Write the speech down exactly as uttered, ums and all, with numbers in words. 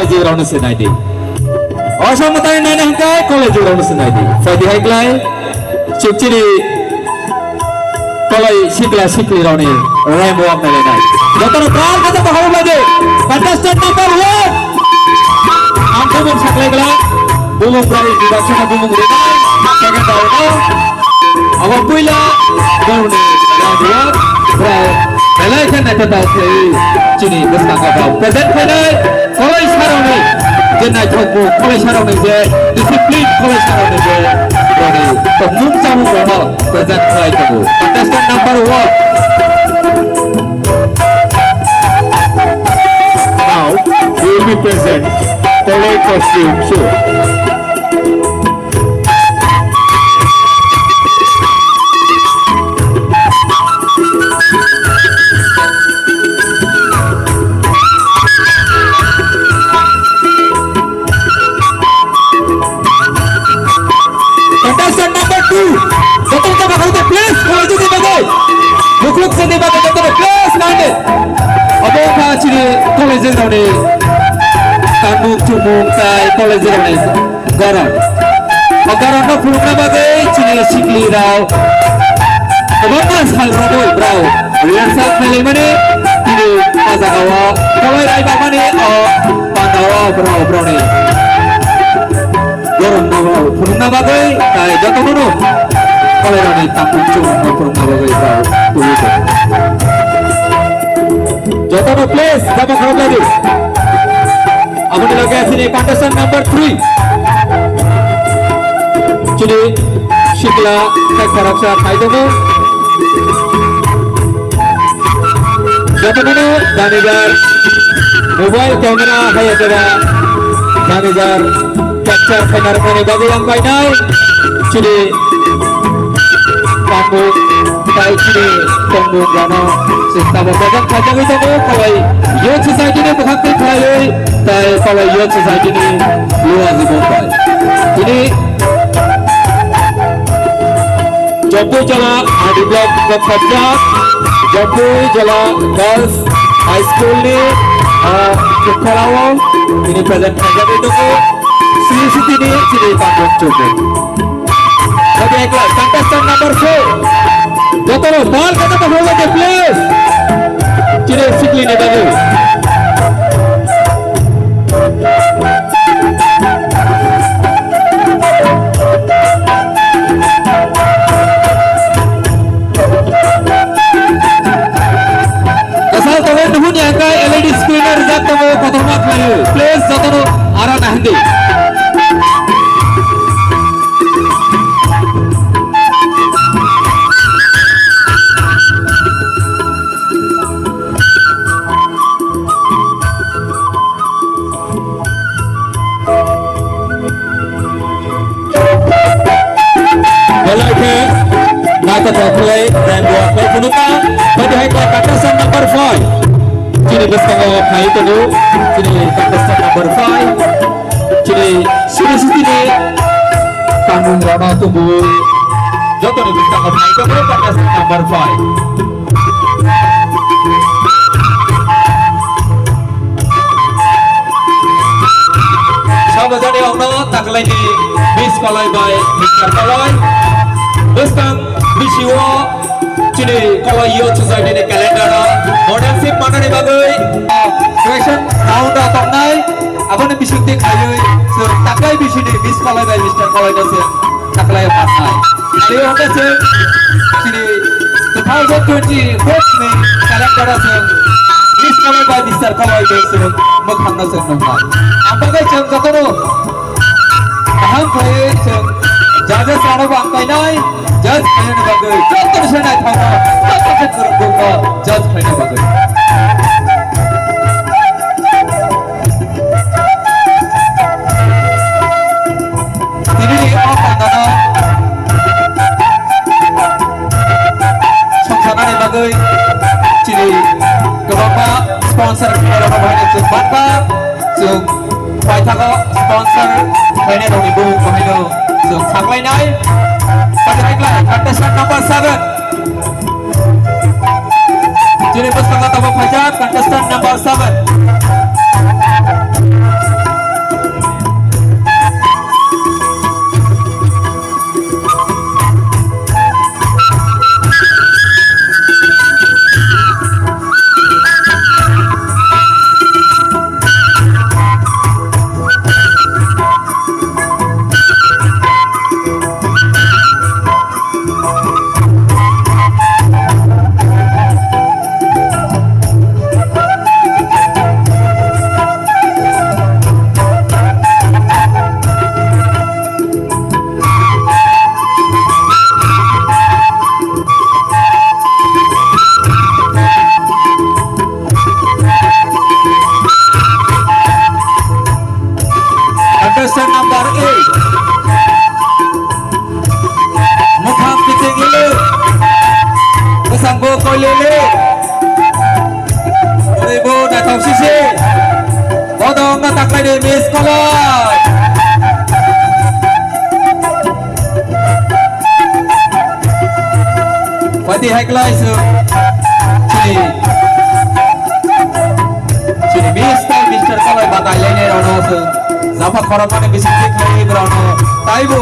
College rokno se nai di. Osa mwtai naina hwnkhe college rokno se nai di. Phaidi hai klai. Chukchiri kolai sikla sikli rokni rainbow wak nai nai. Jotono bal kata to horo lage. Contestant number one. Ang bumung saklai glak. Bumung brai dibak sana bumung rinai. Second round no. Abo puila borokni rainbow wak. Bro, belai khe naithotok khe chini bwskango bro. Present khainai. Kolaisarokni je naithokmung, kolaisarokni je discipline, kolaisarokni je boni tongmung chamung rokno present khlai tongo. Contestant number one. Now, we will be present Kolai costume show. Contestant number two, joto joto bakhai de please, college ni bagwi. Bukluk se ni bagwi joto please, nande. Abo kha chini college ni. Tangmung chumung tai college ni. Goron. O goron no phunukna bagwi chini sikli rao kwbangma sal rogwi brao rehearsal khlaimani tini o jagao kolai rai bakmani o pandao brao broni goron no phunukna bagwi tai jotono no kolai rani tangmung chumung no phunukna bagwi brao tubui tongo. Jotono please jama khorok lagi. Aboni loge chini contestant number three. Chini sikla khe khoroksa khai tongo. Jotono danigar mobile camera hai eba danigar capture khaina rwmani bagwi ang painai. Chini tangmung tai chini tongmung rano chwng tabok bojak khaijagwi tongo, Kolai Youth Society ni bwkhak twi khlaiwi tai Kolai Youth Society ni luaji bongbai. Tini Jompui Jala R D block no khajak, Jompui Jala Girls High School ni, ah, Kukharao tini present khaijagwi tongo. Sri Siti ni chini tangmung chumung. Lagi ekla, contestant number four. Jotono bal kata to hola de please. Chini sikli ni bagwi. Kasal tongo nuhuni angka L E D screen o rijak tongo kotorma khlaiwi. Please jotono ara nahindi. Belai khe naithothok khlai, rainbow khlai phunukha. Badi hai khe contestant number five. Chini bwskango phai tongo, chini contestant number five. Chini Sri Siti ni tangmung rano tubu. Jotoni bwskango phai tongo, contestant number five. Sabajani okno taklaini Miss Koloi bai Mister Koloi. Bwskang bisio chini Koloi Youth Society ni calendar o model ship manani bagwi question round o tongnai. Aboni bisingtwi khaiwi chwng taklai bisini Miss Koloi bai Mister Koloi no se taklai o manai. Ari hwnkhe chwng chini two thousand twenty-four ni calendar o chwng Miss Koloi bai Mister Koloi bai chwng mwkhangno chwng nuknai. Ang bagwi chwng jotono kaham khlaiwi chwng judges rokno ang painai, judge khlainani bagwi joto se naithokno, joto se kwrwngkukno judge khlaina bagwi. Tini ni o pandano songsanani bagwi chini kwbangma sponsor khairokno bahai chwng manba, chwng paithago sponsor khainai rokni bumung bahaino chwng saklainai. Paithakla contestant number seven. Chini bwskango tabuk phaijak contestant number seven. Char number eight. Mukhang kiting ili. Bwskango koilele. Twibo naithok sisi. Bodong na taklai de miss kolor. Pati hai klai su. Chini. Chini mister, mister Kalai batai lene rono su. Japa khorok mane bisi tik lai rono. Taibo.